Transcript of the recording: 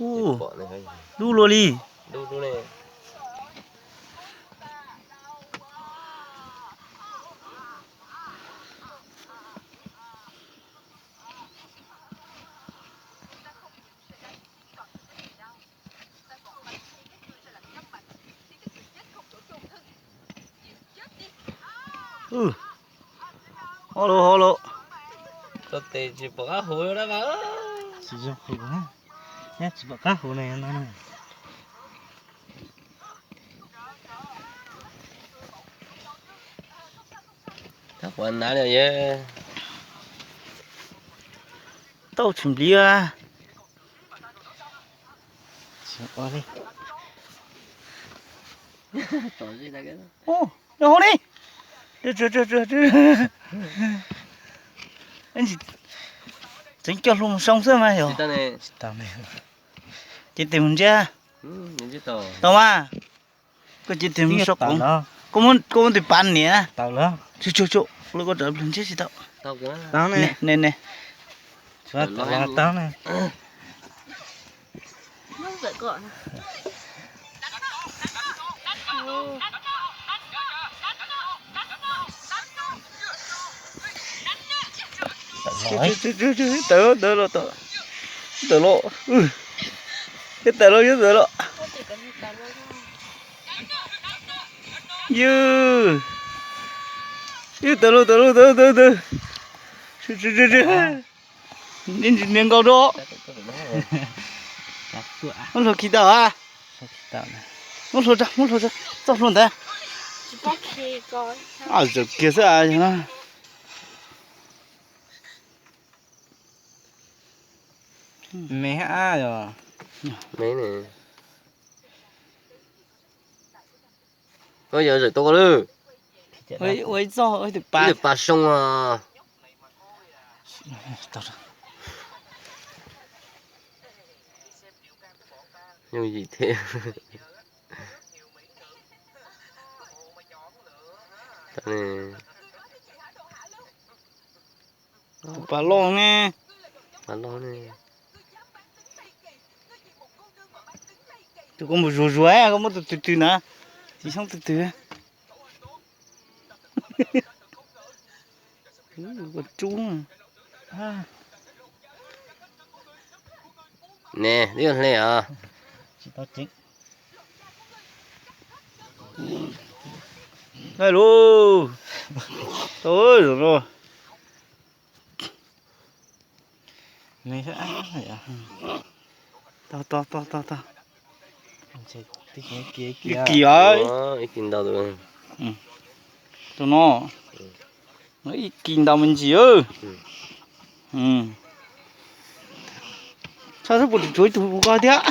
Ub, dub luaj li. Ho los, ho los. Tau tes tsis pom qab huv dab mas. Tsis zoo huv, nyab tsis pom qab huv na no. Tab quav nav li yog tau tsis npliv. Nyob hauv ni. Tseev coj hlua mus soo xwb mas yog. Cev tes mus ntsiab. Tau mas. Koj cev tes mus soo qoov. Koj muab tus pas niam. Tsuag tsuag, lawv koj rov ntsiab tsis tau. Ne ne. Tawm los, tawm los, yog tawm los, yog tawm los. Yus, yus tawm los, tawm los, tawm tawm tawm. Niag nkaus rau. Muab hlua khi tau a. Muab hlua, muab hlua txoj hlua ntawd. Zawm kiag xwb a. Me hab yog. Ua yog zawm tau koj lawm. Ua ib txoj, ua ib tug pas soo. Yooj yim thiab. Tus pas loj ne. Pas loj ne. Tus koj mus zuag zuag, koj muab tus twg twg na. Txiv xyoob twg twg. Rub. Ne, twb yog hle os. Hais lus. Tau, zaum no. Tau, tau, tau, tau, tau. Ib kis, ib kis ntau. Tus no, ib kis ntau me ntsis. Txhob xub pus tshuav ib tug ko thiab.